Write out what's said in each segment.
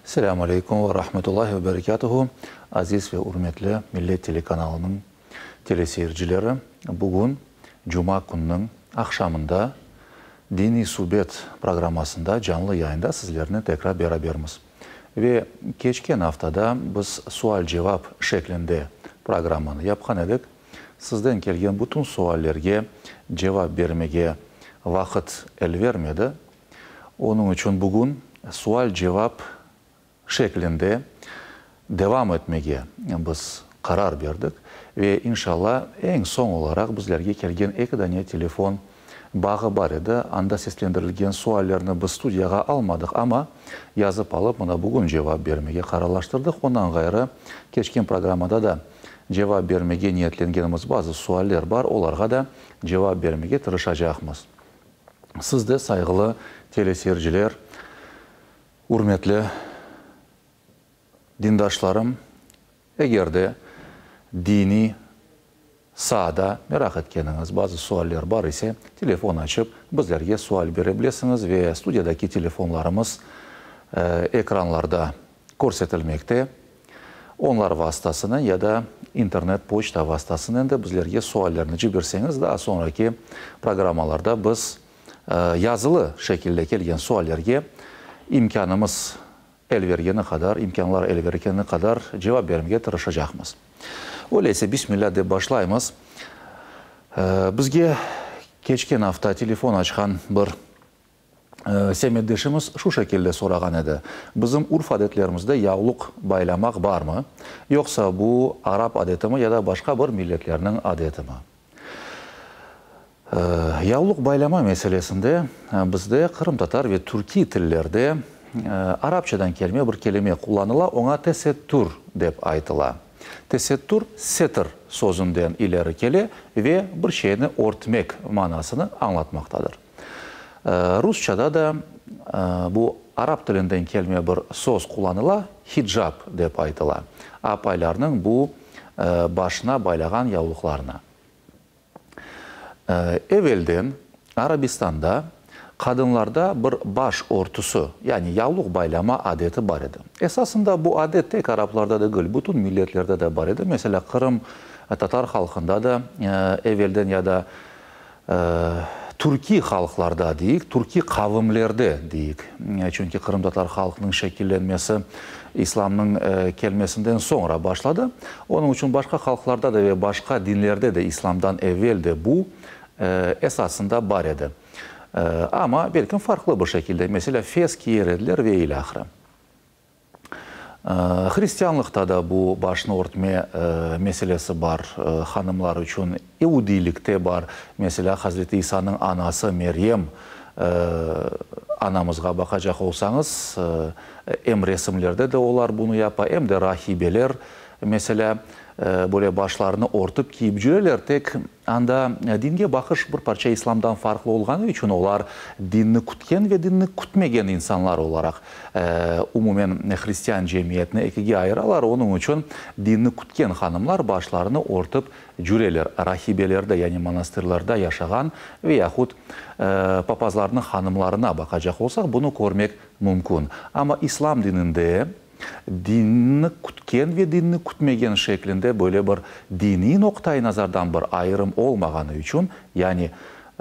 Selâmu aleykum ve rahmetullahi ve berekâtuhu, aziz ve ürmetli Millet telekanalınıñ teleseyircileri! Bugün, cuma kününiñ aqşamında Diniy subet programmasında canlı yayında sizlernen tekrar berabermiz. Ve keçken aftada biz sual-cevap şeklinde programmanı yapqan edik. Sizden kelgen bütün suallerge cevap bermege vaqıt elvermedi. Onıñ içün bugün sual-cevap şeklinde devam etmege biz qarar berdik ve inşalla eñ soñ olaraq bizlerge kelgen eki dane telefon bağı bar edi, anda seslendirilgen suallerni biz studiyağa almadıq, amma yazıp alıp mına bugün cevap bermege qararlaştırdıq. Ondan ğayrı, keçken programmada da cevap bermege niyetlengenimiz bazı sualler bar, olarğa da cevap bermege tırışacaqmız. Siz de, sayğılı teleseyirciler, ürmetli dindaşlarım, eger de diniy saada meraq etkeniñiz bazı sualler bar ise, telefon açıp, bizlerge sual bere bilesiñiz ve studiyadaki telefonlarımız ekranlarda körsetilmekte. Onlar vastasınen ya da internet poçta vastasınen de bizlerge suallerni ciberseñiz, daa soñraki programmalarda biz yazılı şekilde kelgen suallerge imkânımız el vergeni qadar, imkânlar el vergeni qadar cevap bermege tırışacaqmız. Öyleyse, Bismillâ dep başlaymız. Bizge keçken afta telefon açqan bir Semetdeşimiz şu şekilde sorağan edi, Bizim urf-adetlerimizde yavluq baylamaq barmı, yoqsa bu arap adetimi ya da başqa bir milletlerniñ adetimi? Yavluq baylama meselesinde bizde qırımtatar ve türkiy tillerde arapçadan kelme bir kelime qullanıla, oña tesettür dep aytıla. Tesettür setr sözünden ileri kele ve bir şeyni örtmek manasını añlatmaqtadır. Rusçada da bu arap tilinden kelme bir söz qullanıla, hicap dep aytıla, apaylarnıñ bu başına baylağan yavluqlarına. Evelden Arabistanda qadınlarda bir baş örtüsi, yani yavluq baylama adeti bar edi. Esasında bu adet tek araplarda degil, bütün milletlerde de bar edi. Meselâ, Qırım tatar halqında da evelden ya da Türkiy halqlarda deyik, türkiy qavimlerde deyik, çünki qırımtatar halqınıñ şekillenmesi İslamnıñ kelmesinden soñra başladı. Onıñ içün başqa halqlarda da ve başqa dinlerde de İslamdan evel de bu esasında bar edi. Amma belkim farqlı bir şekilde, meselâ, fes kiyer ediler ve ilâhre. Hristianlıqta da bu başnı örtme meselesi bar, hanımlar içün, İudiylikte bar, meselâ, Hazreti İsanıñ anası Meryem anamızğa baqacaq olsañız, em resimlerde de olar bunı yapa, em de rahibeler, meselâ, böyle başlarını örtip kiyip cüreler, tek Anda dinge baqış bir parça İslamdan farqlı olğanı içün olar dinni kütken ve dinni kütmegen insanlar olaraq umumen hristian cemiyetini ekige ayıralar. Onıñ içün dinni kütken hanımlar başlarını örtip cüreler. Rahibelerde, yani monastırlarda yaşağan ve yahut papazlarnıñ hanımlarına baqacaq olsaq, bunı körmek mümkün. Amma İslam dininde Dinni kütken ve dinni kütmegen şeklinde böyle bir diniy noqtai nazardan bir ayırım olmağanı içün, yani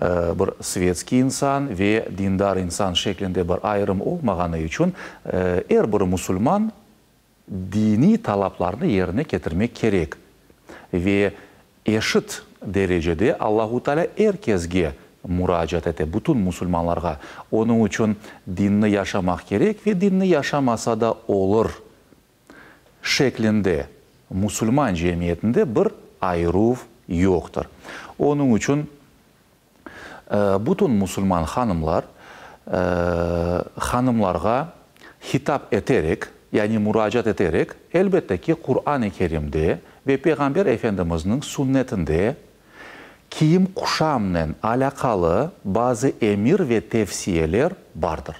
bir svetskiy insan ve dindar insan şeklinde bir ayırım olmağanı içün, er bir musulman diniy talaplarnı yerine ketirmek kerek ve Eşit derecede Allahu Teala er kesge muracaat ete, bütün musulmanlarğa. Onıñ içün dinni yaşamaq kerek ve dinni yaşamasa da olur şeklinde musulman cemiyetinde bir ayıruv yoqtır. Onıñ içün Bütün musulman hanımlar hanımlarğa hitap eterek, yani muracaat eterek, elbette ki, Quran-ı Kerimde ve Peyğamber Efendimizniñ sünnetinde kiyim-quşamnen alâqalı bazı emir ve tevsiyeler bardır.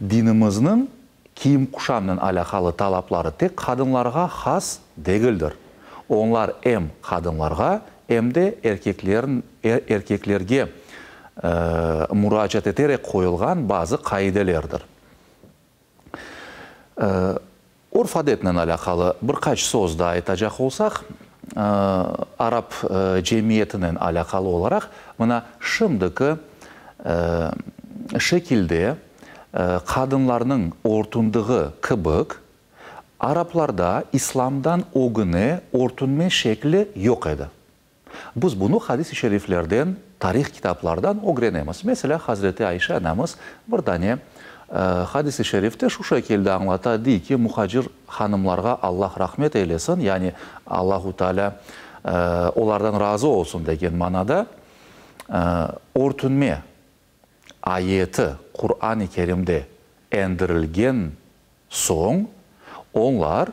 Dinimizniñ kiyim-quşamnen alâqalı talapları tek qadınlarğa has degildir. Onlar em qadınlarğa, em de erkeklerge muracaat eterek qoyulğan bazı qaidelerdir. Örf-adetnen alâqalı bir qaç söz daa aytacaq olsaq, arap cemiyetinen alâqalı olaraq, mına şimdiki şekilde qadınlarnıñ örtündiği kibik, araplarda İslamdan ögüne örtünme şekli yoq edi. Biz bunı hadis-i şeriflerden, tarih kitaplardan ögrenemiz. Meselâ, Hazreti Ayşe anamız bir dane hadis-i şerifte şu şekilde añlata, dey ki, muhacir hanımlarğa Allah rahmet eylesin, yani Allahu Teala olardan razı olsun degen manada, örtünme ayeti Quran-ı Kerimde endirilgen soñ, onlar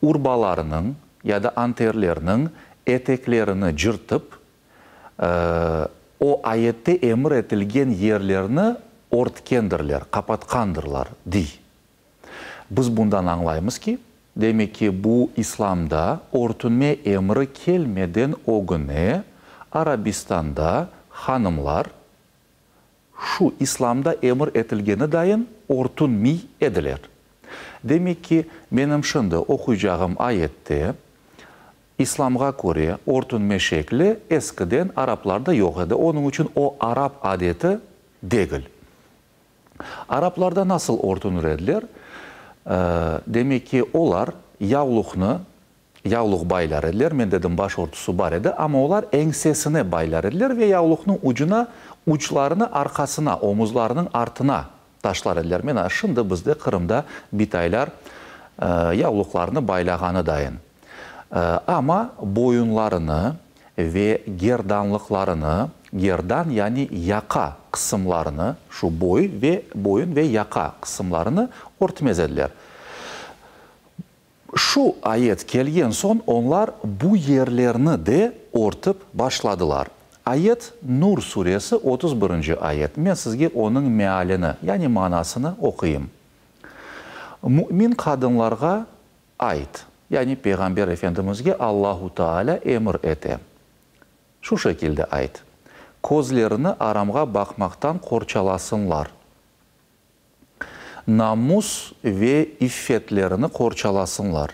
urbalarınıñ ya da anterleriniñ eteklerini cırtıp, o ayette emir etilgen yerlerni örtkendirler, qapatqandırlar, dey. Biz bundan añlaymız ki, demek ki, bu İslamda örtünme emri kelmeden ögüne Arabistanda hanımlar şu İslamda emir etilgeni dayın örtünmiy ediler. Demek ki, menim şimdi oquycağım ayette İslamğa köre örtünme şekli eskiden araplarda yoq edi, onıñ içün o arap adeti degil. Araplarda nasıl örtünir ediler? Demek ki, olar yavluqnı, yavluq baylar ediler, men dedim baş örtüsü bar edi, amma olar eñsesine baylar ediler ve yavluqnıñ ucuna, uclarını arqasına, omuzlarınıñ artına taşlar ediler. Mena şimdi bizde Qırımda bitaylar yavluqlarını baylağanı dayın. Amma boyunlarını ve gerdanlıqlarını, gerdan yani yaqa qısımlarını, şu boy ve boyun ve yaqa qısımlarını örtmez ediler. Şu ayet kelgen soñ onlar bu yerlerni de örtip başladılar. Ayet, Nur suresi 31-nci ayet. Men sizge onıñ mealini, yani manasını oquyım. Mümin qadınlarğa ayt, yani Peyğamber Efendimizge Allahu Teala emir ete. Şu şekilde ayt, Közlerini aramğa baqmaqtan qorçalasınlar. Namus ve iffetlerini qorçalasınlar.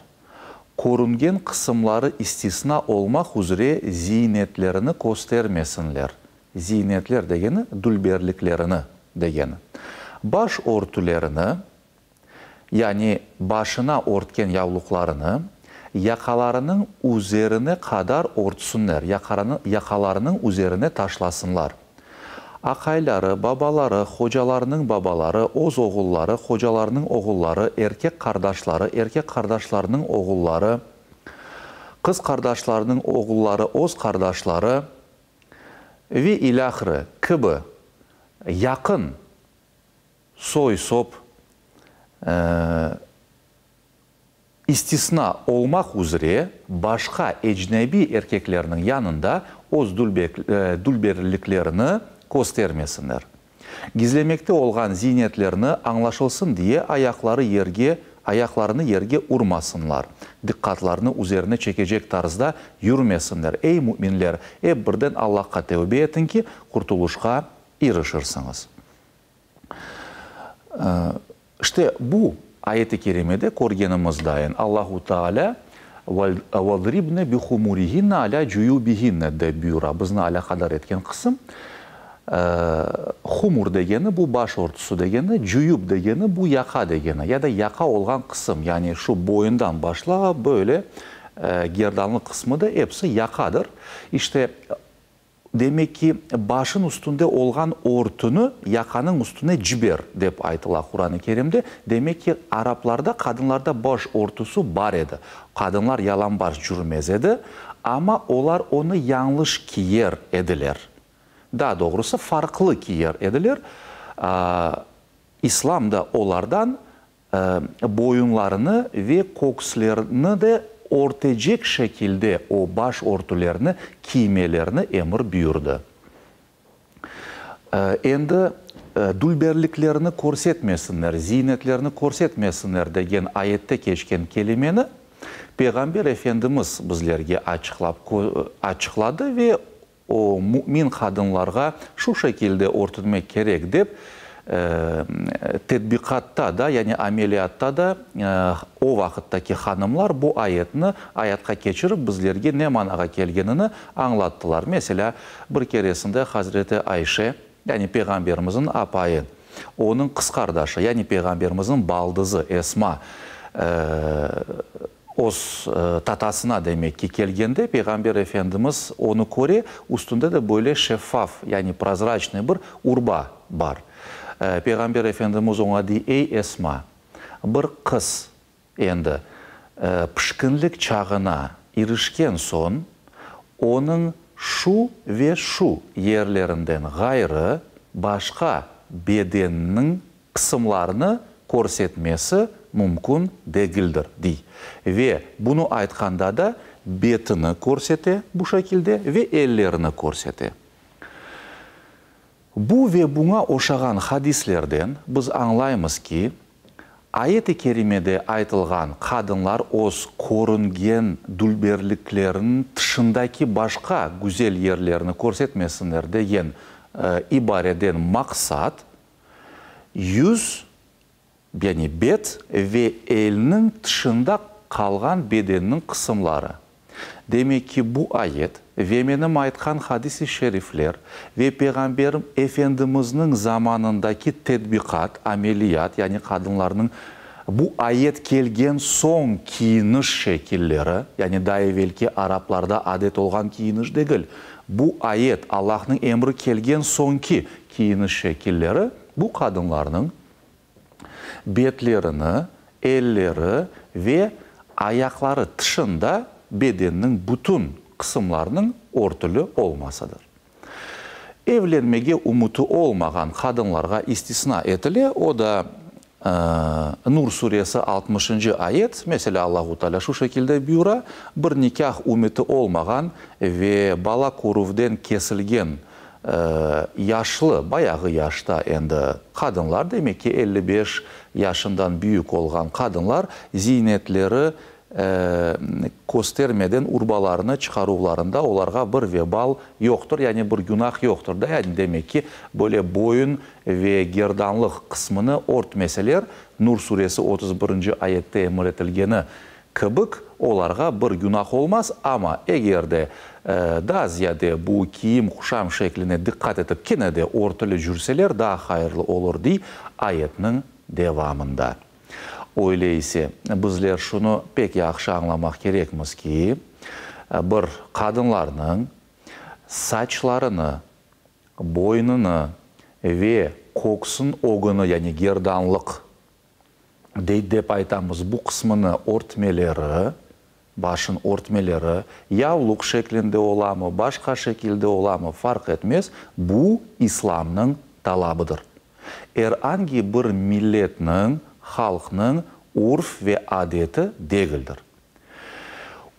Körüngen qısımları istisna olmaq üzre ziynetlerini köstermesinler. Ziynetler degeni, dülberliklerini degeni. Baş örtülerini, yani başına örtken yavluqlarını, yaqalarınıñ üzerine qadar örtsünler, yaqalarınıñ üzerine taşlasınlar. Aqayları, babaları, hocalarınıñ babaları, öz oğulları, hocalarınıñ oğulları, erkek qardaşları, erkek qardaşlarınıñ oğulları, qız qardaşlarınıñ oğulları, öz qardaşları ve ilâhre kibi yaqın soy-sop, İstisna olmaq üzre, başqa ecnebiy erkeklerniñ yanında öz dülberliklerini köstermesinler. Gizlemekte olğan ziynetlerini añlaşılsın diye ayaqları yerge ayaqlarını yerge urmasınlar, diqqatlarını üzerine çekecek tarzda yürmesinler. Ey, müminler, ep birden Allahqa tevbe etiñ ki, qurtulışqa irişirsiñiz. İşte, bu ayet-i kerimede körgenimiz dayın, Allahu Teala, Vadribne bihumurihinne alâ cuyubihinne dep buyura, bizni alâqadar etken qısım, humur degeni, bu baş örtüsü degeni, cuyub degeni, bu yaqa degeni, ya da yaqa olğan qısım, yani şu boyundan başlap böyle gerdanlıq qısmı da episi yaqadır. İşte, Demek ki, başın üstünde olğan örtüni yaqanıñ üstüne ciber, dep aytıla Quran-ı Kerimde. Demek ki, araplarda qadınlarda baş örtüsü bar edi. Qadınlar yalanbaş cürmez edi, amma olar onı yañlış kiyer ediler. Daa doğrusı, farqlı kiyer ediler. İslam da olardan boyunlarını ve kökslerini de örtecek şekilde o baş örtülerini kiymelerini emir buyurdı. Endi dülberliklerini körsetmesinler, ziynetlerini körsetmesinler degen ayette keçken kelimeni Peyğamber Efendimiz bizlerge açıqlap açıqladı ve O, mümin qadınlarğa şu şekilde örtünmek kerek dep. Tedbiqatta da, yani ameliyatta da o vaqıttaki hanımlar bu ayetni ayatqa keçirip, bizlerge ne manağa kelgenini añlattılar. Meselâ, bir keresinde Hazreti Ayşe, yani Peyğamberimizniñ apayı, onıñ qız qardaşı, yani Peyğamberimizniñ baldızı Esma, öz tatasına, demek ki, kelgende, Peyğamber Efendimiz onı köre, üstünde de böyle şeffaf, yani prozraçnıy bir urba bar. Peyğamber Efendimiz oña dey, Ey, Esma, bir qız endi pişkinlik çağına irişken soñ, onıñ şu ve şu yerlerinden ğayrı başqa bedeniniñ qısımlarını körsetmesi mümkün degildir, dey. Ve bunı aytqanda da betini körsete bu şekilde ve ellerini körsete. Bu ve buña oşağan hadislerden biz añlaymız ki, ayet-i kerimede aytılğan qadınlar öz körüngen dülberlikleriniñ tışındaki başqa güzel yerlerini körsetmesinler degen ibareden maqsat, yüz, yani bet ve elniñ tışında qalğan bedenniñ qısımları. Demek ki, bu ayet ve menim aytqan hadis-i şerifler ve Peyğamber Efendimizniñ zamanındaki tedbiqat, ameliyat, yani qadınlarnıñ bu ayet kelgen soñ kiyiniş şekilleri, yani daa evelki araplarda adet olğan kiyiniş degil, bu ayet, Allahnıñ emri kelgen soñki kiyiniş şekilleri, bu qadınlarnıñ betlerini, elleri ve ayaqları tışında bedenniñ bütün qısımlarınıñ örtüli olmasıdır. Evlenmege ümüti olmağan qadınlarğa istisna etile, o da Nur suresi altmışıncı ayet, meselâ, Allahu Teala şu şekilde buyura, Bir nikâh ümüti olmağan ve bala körüvden kesilgen Yaşlı, bayağı yaşta endi qadınlar, demek ki, 55 yaşından büyük olğan qadınlar ziynetleri köstermeden urbalarını çıqaruvlarında olarğa bir vebal yoqtır, yani bir günah yoqtır da, yani demek ki, böyle boyun ve gerdanlıq qısmını örtmeseler, Nur suresi 31-nci ayette emir etilgeni Kibik, olarğa bir günah olmaz, amma eger de daa ziyade bu kiyim-quşam şekline diqqat etip kene de örtüli cürseler daa hayırlı olur, dey ayetniñ devamında. Öyle ise, bizler şunı pek yahşı añlamaq kerekmiz ki, bir qadınlarnıñ saçlarını, boynunı ve köksün ögüni, yani gerdanlıq, dey dep aytamız, bu qısmını örtmeleri, başın örtmeleri, yavluq şeklinde olamı, başqa şekilde olamı, farq etmez, bu İslamnıñ talabıdır. Er angi bir milletniñ, halqnıñ urf ve adeti degildir.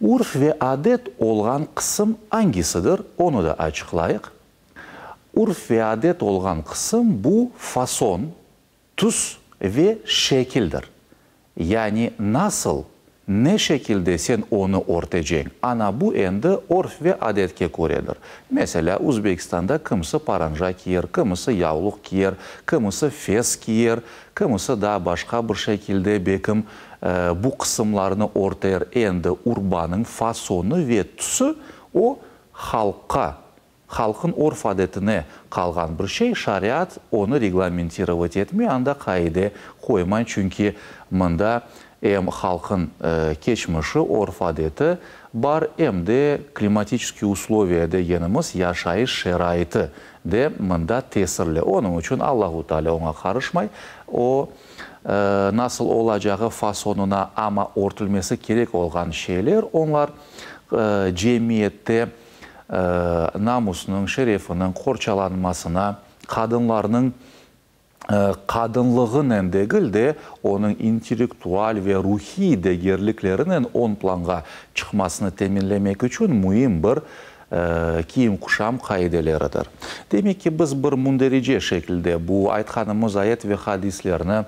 Urf ve adet olğan qısım angisidir, onı da açıqlayıq. Urf ve adet olğan qısım bu fason, Tüs ve şekildir. Yani nasıl, ne şekilde sen onı örteceñ, ana bu endi örf ve adetke köredir. Meselâ, Üzbekistanda kimisi paranja kiyer, kimisi yavluq kiyer, kimisi fes kiyer, kimisi daa başqa bir şekilde bekim bu qısımlarnı örter, endi urbanıñ fasonı ve tüsü o halqqa Halqın örf-adetine qalğan bir şey, şariat onı reglamentirovat etmey, anda qaide qoymay, çünki mında em halqın keçmişi, örf-adeti bar, em de klimatiçeskiy usloviya degenimiz yaşayış şaraiti de mında tesirli. Onıñ içün Allahu Teala oña qarışmay, o, nasıl olacağı fasonına, amma örtülmesi kerek olğan şeyler, onlar cemiyette, namusnıñ, şerefiniñ qorçalanmasına, qadınlarnıñ qadınlığınen degil de, onıñ intellektual ve ruhiy degerliklerinen ön planğa çıqmasını teminlemek içün müim bir kiyim-quşam qaideleridir. Demek ki, biz bir münderice şekilde bu aytqanımız ayet ve hadislerni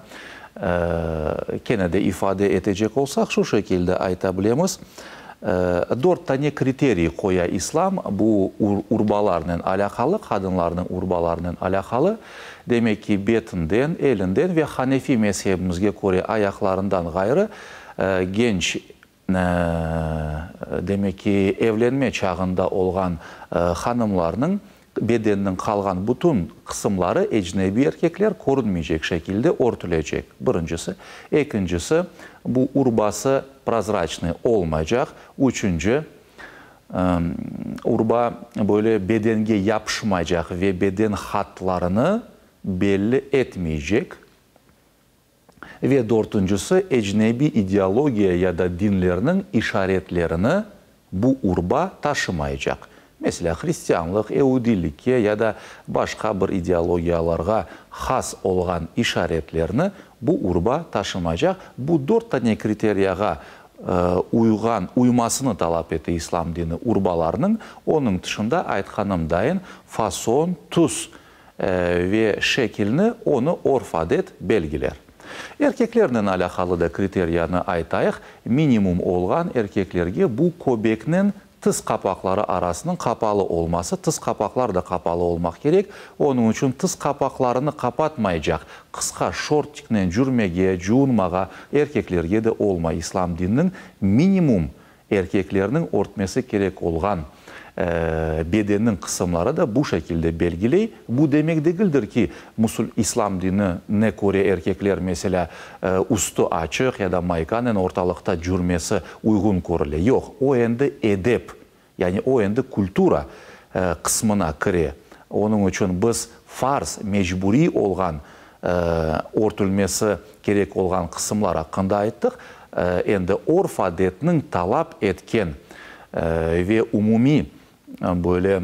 kene de ifade etecek olsaq, şu şekilde ayta bilemiz. Dört tane kriteriy qoya İslam bu urbalarnen alâqalı, qadınlarnıñ urbalarınen alâqalı. Demek ki, betinden, elinden ve hanefi mezhebimizge köre ayaqlarından ğayrı genç, demek ki, evlenme çağında olğan hanımlarnıñ bedeniniñ qalğan bütün qısımları ecnebiy erkekler körünmeycek şekilde örtülecek, birincisi. Ekincisi, bu urbası prozraçnıy olmaycaq. Üçünci, urba böyle bedenge yapışmaycaq ve beden hatlarını belli etmeycek. Ve dörtüncisi, ecnebiy ideologiya ya da dinlerniñ işaretlerini bu urba taşımaycaq. Meselâ, hristianlıq, eudiylikke ya da başqa bir ideologiyalarğa has olğan işaretlerni bu urba taşımaycaq. Bu dört tane kriteriyağa uyğan, uymasını talap ete İslam dini urbalarnıñ. Onıñ tışında, aytqanım dayın, fason, tüs ve şekilni onı orf-adet belgiler. Erkeklernen alâqalı da kriteriyanı aytayıq, minimum olğan erkeklerge bu köbekniñ tiz qapaqları arasınıñ qapalı olması, tiz qapaqlar da qapalı olmaq kerek, onıñ içün tiz qapaqlarını qapatmaycaq qısqa şortiknen cürmege, cuvunmağa erkeklerge de olmay. İslam dininiñ minimum Erkeklerniñ örtmesi kerek olğan bedenniñ qısımları da bu şekilde belgiley. Bu demek degildir ki, musul İslam dini ne köre erkekler, meselâ, üstü açıq ya da maykanen ortalıqta cürmesi uyğun körüle. Yoq, o endi edep, yani o endi kultura qısmına kire. Onıñ içün biz farz, mecburiy olğan örtülmesi kerek olğan qısımlar aqqında ayttıq. Endi orf-adetniñ talap etken ve umumiy böyle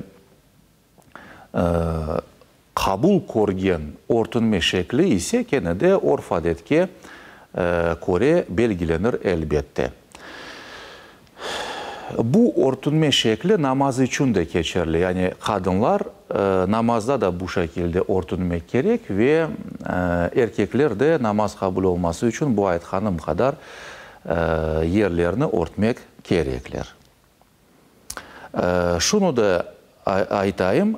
qabul körgen örtünme şekli ise kene de orf-adetke köre belgilenir elbette. Bu örtünme şekli namaz içün de keçerli, yani qadınlar namazda da bu şekilde örtünmek kerek ve erkekler de namaz qabul olması içün bu aytqanım qadar yerlerni örtmek kerekler. Şunı da aytayım,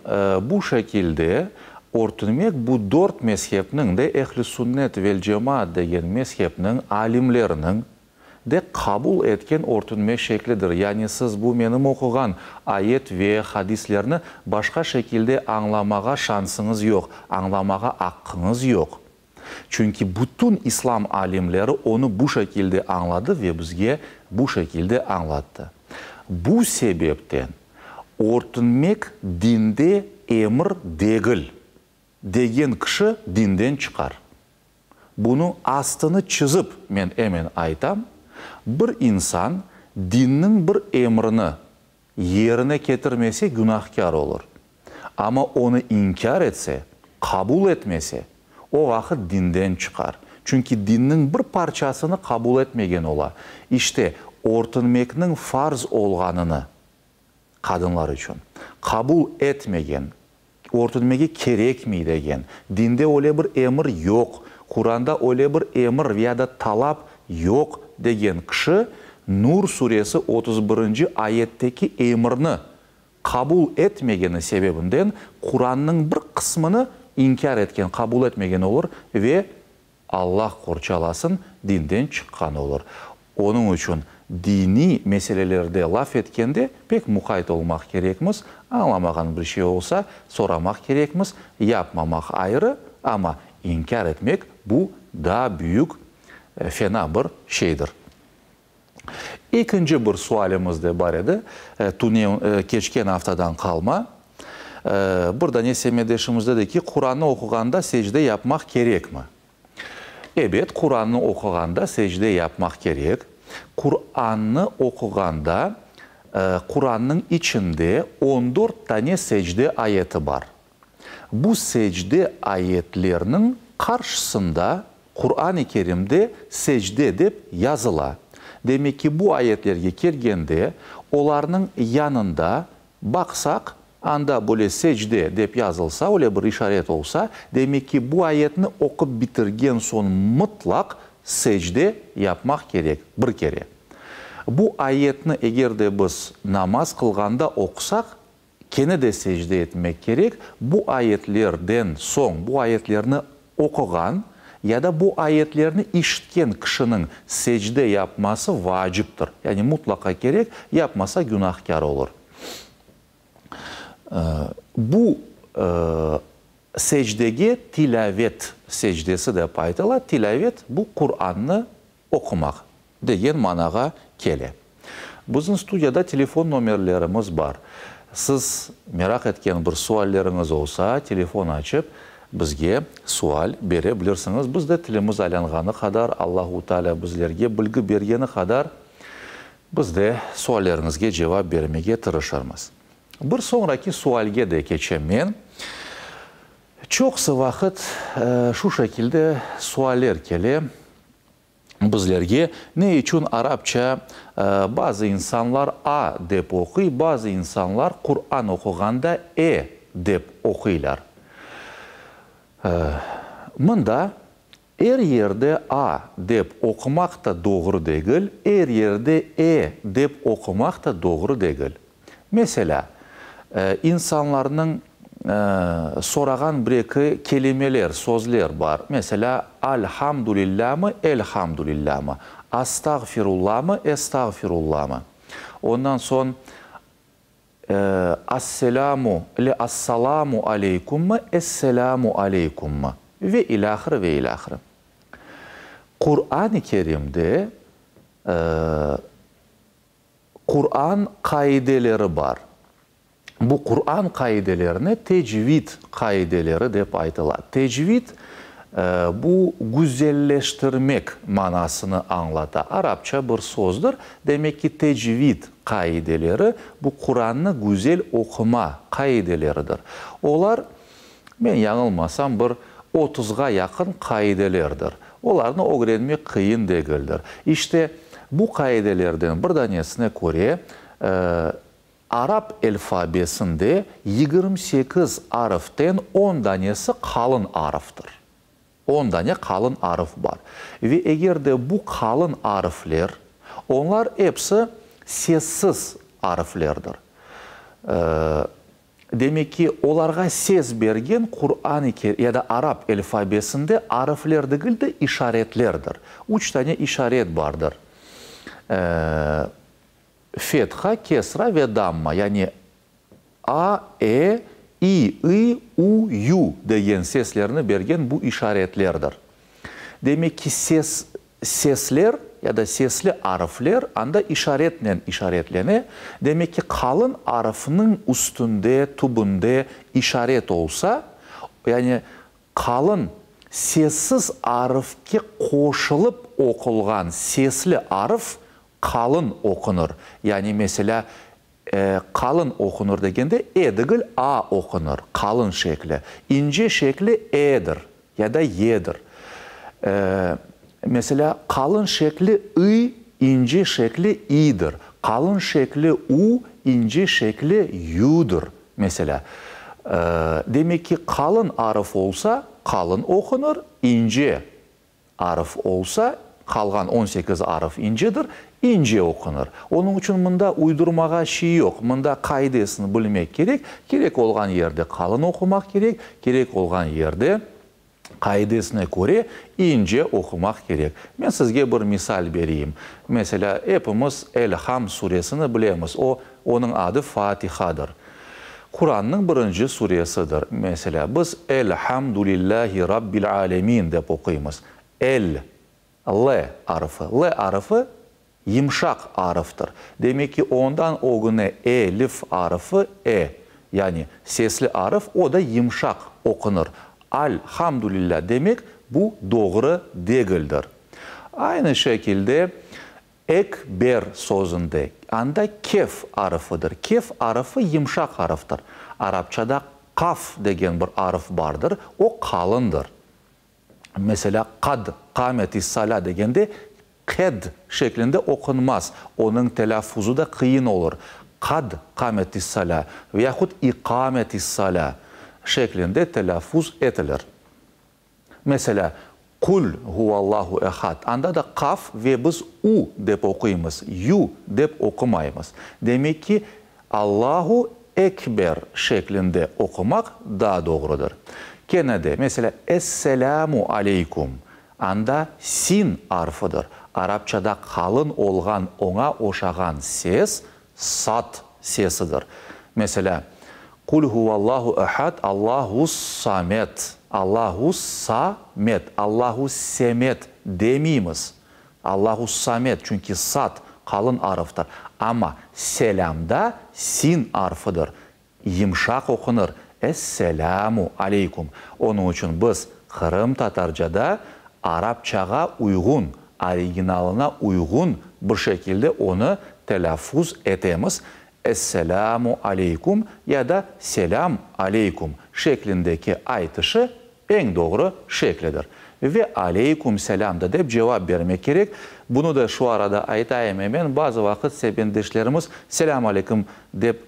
bu şekilde örtünmek bu dört mezhepniñ de, Ehl-i Sünnet vel-Cemaat degen mezhepniñ alimleriniñ, de qabul etken örtünme şeklidir. Yani siz bu menim oquğan ayet ve hadislerni başqa şekilde añlamağa şansıñız yoq, añlamağa aqqıñız yoq. Çünki bütün islam alimleri onı bu şekilde añladı ve bizge bu şekilde añlattı. Bu sebepten örtünmek dinde emir degil, degen kişi dinden çıqar. Bunıñ astını çızıp men emen aytam, bir insan dinniñ bir emrini yerine ketirmese günahkâr olur. Amma onı inkâr etse, qabul etmese, o vaqıt dinden çıqar. Çünki dinniñ bir parçasını qabul etmegen ola. İşte, örtünmekniñ farz olğanını, qadınlar içün, qabul etmegen, Örtünmege kerekmey degen, dinde öyle bir emir yoq, Quranda öyle bir emir ya da talap yoq degen kişi Nur suresi 31-nci ayetteki emirni qabul etmegeni sebebinden Qurannıñ bir qısmını inkâr etken, qabul etmegen olur ve Allah qorçalasın, dinden çıqqan olur. Onıñ içün diniy meselelerde laf etkende pek muqayt olmaq kerekmiz, añlamağan bir şey olsa, soramaq kerekmiz, yapmamaq ayrı, amma inkâr etmek, bu daa büyük, fena bir şeydir. Ekinci bir sualimiz de bar edi, tünev, keçken aftadan qalma. Bir dane semetdeşimiz dedi ki, Qurannı oquğanda secde yapmaq kerekmi? Ebet, Qurannı oquğanda secde yapmaq kerek. Qurannı oquğanda, Qurannıñ içinde 14 tane secde ayeti bar. Bu secde ayetlerniñ qarşısında Quran-ı Kerimde secde dep yazıla. Demek ki, bu ayetlerge kelgende, olarnıñ yanında baqsaq, anda böyle secde dep yazılsa, öyle bir işaret olsa, demek ki, bu ayetni oqup bitirgen soñ mıtlaq secde yapmaq kerek, bir kere. Bu ayetni eger de biz namaz qılğanda oqusaq, kene de secde etmek kerek, bu ayetlerden soñ bu ayetlerni oquğan ya da bu ayetlerni işitken kişiniñ secde yapması vaciptir. Yani mutlaqa kerek, yapmasa günahkâr olur. Bu secdege tilâvet secdesi dep aytıla. Tilâvet, bu Qurannı oqumaq degen manağa kele. Bizim studiyada telefon nomerlerimiz bar. Siz meraq etken bir sualleriñiz olsa, telefon açıp, bizge sual bere bilirsiñiz. Biz de tilimiz aylanğanı qadar, Allahu Teala bizlerge bilgi bergeni qadar, biz de sualleriñizge cevap bermege tırışırmız. Bir soñraki sualge de keçem men. Çoqusı vaqıt şu şekilde sualler kele bizlerge, ne içün arapça bazı insanlar a dep oquy, bazı insanlar Quran oquğanda e dep oquylar? Mında er yerde a dep oqumaq da doğru degil, er yerde e dep oqumaq da doğru degil. Meselâ, insanlarnıñ sorağan bir-eki kelimeler, sözler bar. Meselâ, Alhamdulillâmı, Elhamdulillâmı? Astağfirullamı, Estağfirullamı? Ondan soñ, Asselâmu ile Assalamu aleykummı, Esselâmu aleykummı? Ve ilâhre, ve ilâhre. Quran-ı Kerimde Quran qaideleri bar. Bu Quran qaidelerine tecvid qaideleri dep aytıla. Tecvid, bu güzelleştirmek manasını añlata. Arapça bir sözdir. Demek ki, tecvid qaideleri, bu Qurannı güzel oquma qaideleridir. Olar, men yañılmasam, bir otuzğa yaqın qaidelerdir. Olarnı ögrenmek qıyın degildir. İşte, bu qaidelerden bir danesine köre, arap elfabesinde 28 arften on danesi qalın arftır. On dane qalın arf bar. Ve eger de bu qalın arfler, onlar episi sessiz arflerdir. Demek ki, olarğa ses bergen Quran-ı ya da arap elfabesinde arfler degil de, işaretlerdir. Üç tane işaret bardır. Fetha, kesra ve damma, yani a, e, i, ı, u, yu degen seslerni bergen bu işaretlerdir. Demek ki, ses, sesler ya da sesli arfler anda işaretnen işaretlene. Demek ki, qalın arfnıñ üstünde, tübünde işaret olsa, yani qalın sessiz arfke qoşulıp oqulğan sesli arf qalın oqunır. Yani, meselâ, qalın oqunır degende, e degil, a oqunır, qalın şekli. İnce şekli edir ya da yedir. Meselâ, qalın şekli ı, ince şekli idir. Qalın şekli u, ince şekli yudır, meselâ. Demek ki, qalın arf olsa, qalın oqunır, ince arf olsa, qalğan 18 arf incedir, ince oqunır. Onıñ içün mında uydurmağa şey yoq. Mında qaidesini bilmek kerek. Kerek olğan yerde qalın oqumaq kerek, kerek olğan yerde qaidesine köre ince oqumaq kerek. Men sizge bir misal bereyim. Meselâ, epimiz El-Ham suresini bilemiz. O, onıñ adı Fatihadır. Qurannıñ birinci suresidir. Meselâ, biz El-Hamdulillâhi Rabbil âlemin dep oquymız. El, L arfı. L arfı yımşaq arftır. Demek ki, ondan ögüne elif arfı e, yani sesli arf, o da yımşaq oqunır. Al-Hamdulillâ demek, bu doğru degildir. Aynı şekilde Ekber sözünde, anda kef arfıdır. Kef arfı yımşaq arftır. Arapçada qaf degen bir arf bardır, o qalındır. Meselâ, qad qametis-salâ degende qed şeklinde oqunmaz, onıñ telâffuzı da qıyın olur. Qad qametis-salâ ve yahut iqametis-salâ şeklinde telâffuz etilir. Meselâ, Qul huvallahu ehad, anda da qaf ve biz u dep oquymız, yu dep oqumaymız. Demek ki, Allahu ekber şeklinde oqumaq daa doğrudır. Kene de, meselâ, Esselâmu aleykum, anda sin arfıdır. Arapçada qalın olğan oña oşağan ses, sad sesidir. Meselâ, Qul huvallahu ehad, Allahus-samed, Allahus-samed, Allahu-semed demeymiz. Allahu-samed, çünki sad qalın arıftır. Amma selâmda sin arfıdır, yımşaq oqunır, Es-selâmu aleykum. Onıñ içün biz qırımtatarcada arapçağa uyğun, originalına uyğun bir şekilde onı telâffuz etemiz, Esselâmu aleykum ya da Selâm aleykum şeklindeki aytışı eñ doğru şeklidir. Ve Aleyküm selâm da dep cevap bermek kerek. Bunı da şu arada aytayım emen, bazı vaqıt sebendeşlerimiz Selâm aleyküm dep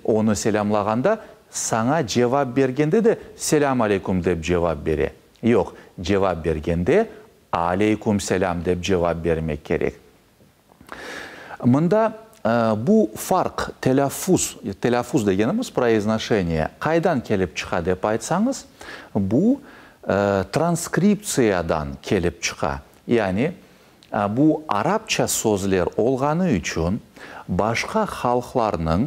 onı selâmlağanda, saña cevap bergende de Selâm aleyküm dep cevap bere. Yoq, cevap bergende Aleyküm selâm dep cevap bermek kerek. Mında bu farq, telâffuz, telâffuz degenimiz proiznoşeniye, qaydan kelip çıqa dep aytsañız, bu transkriptsiyadan kelip çıqa. Yani, bu arapça sözler olğanı içün başqa halqlarnıñ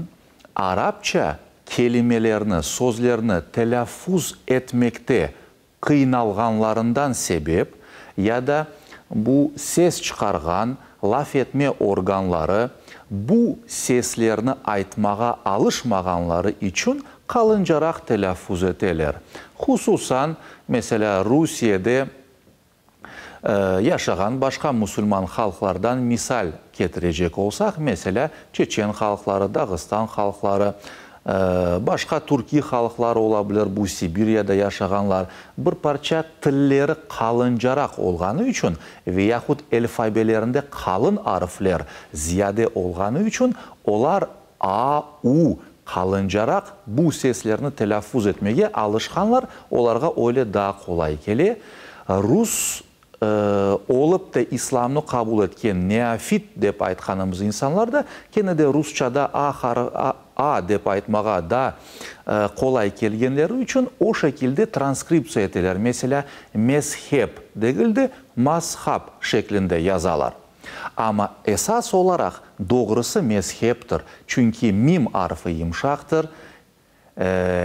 arapça kelimelerni, sözlerni telâffuz etmekte qıynalğanlarından sebep ya da bu ses çıqarğan laf etme organları bu seslerni aytmağa alışmağanları içün qalıncaraq telâffuz eteler. Hususan, meselâ, Rusiyede yaşağan başqa musulman halqlardan misal ketirecek olsaq, meselâ, çeçen halqları, dağıstan halqları, Başqa türkiy halqlar ola bilir, bu Sibiryada yaşağanlar, bir parça tilleri qalıncaraq olğanı içün ve yahut elfabelerinde qalın arfler ziyade olğanı içün olar a, u qalıncaraq bu seslerni telâffuz etmege alışqanlar, olarğa öyle daa qolay kele. Rus Olıp da islamnı qabul etken neofit dep aytqanımız insanlar da kene de rusçada a a dep aytmağa daa qolay kelgenleri içün o şekilde transkriptsiya eteler, meselâ, mezhep degil de mazhab şeklinde yazalar. Amma esas olaraq doğrusı mezheptir, çünki mim arfı yımşaqtır,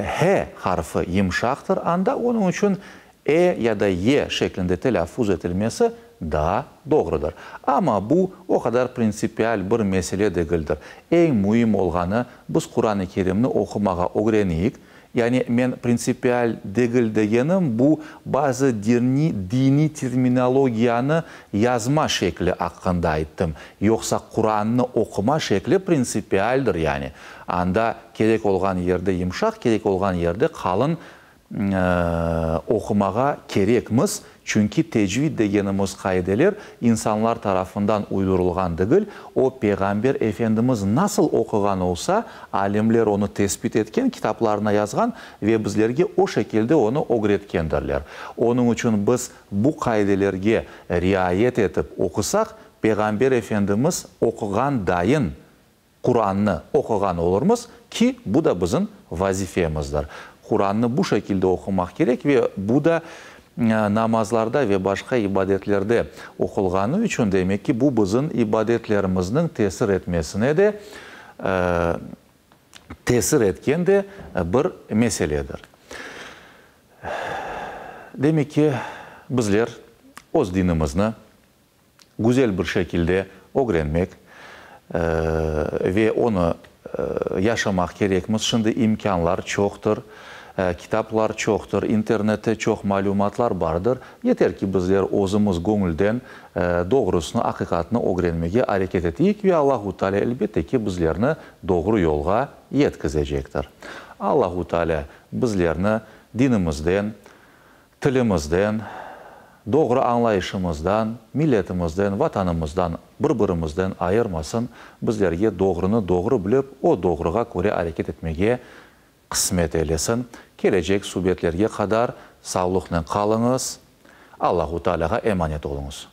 H harfı yımşaqtır, anda onıñ içün e ya da y şeklinde telâffuz etilmesi daa doğrudır. Amma bu o qadar printsipial bir mesele degildir. Eñ müim olğanı, biz Quran-ı Kerimni oqumağa ögreneyik. Yani men printsipial degil degenim, bu bazı diniy terminologiyanı yazma şekli aqqında ayttım. Yoqsa Qurannı oquma şekli printsipialdir, yani anda Kerek olğan yerde yımşaq, kerek olğan yerde qalın oqumağa kerekmiz, çünki tecvid degenimiz qaideler insanlar tarafından uydurılğan degil, o Peyğamber Efendimiz nasıl oquğan olsa, alimler onı tesbit etken, kitaplarına yazğan ve bizlerge o şekilde onı ögretkendirler. Onıñ içün biz bu qaidelerge riayet etip oqusaq, Peyğamber Efendimiz oquğan dayın Qurannı oquğan olurmız, ki, bu da bizim vazifemizdir. Qurannı bu şekilde oqumaq kerek ve bu da namazlarda ve başqa ibadetlerde oqulğanı içün, demek ki, bu bizim ibadetlerimizniñ tesir etmesine de tesir etken de bir meseledir. Demek ki, bizler öz dinimizni güzel bir şekilde ögrenmek ve onı yaşamaq kerekmiz. Şimdi imkânlar çoqtır, kitaplar çoqtır, internette çoq malümatlar bardır. Yeter ki, bizler özümiz göñülden doğrusını, aqiqatnı ögrenmege areket eteyik ve Allahu Teala, elbette ki, bizlerni doğru yolğa yetkizecektir. Allahu Teala bizlerni dinimizden, Tilimizden, doğru añlayışımızdan, milletimizden, Vatanımızdan, bir-birimizden ayırmasın, bizlerge doğrunı doğru bilip, o doğruğa köre areket etmege qısmet eylesin. Kelecek subetlerge qadar savlıqnen qalıñız. Allahu Tealâğa emanet oluñız.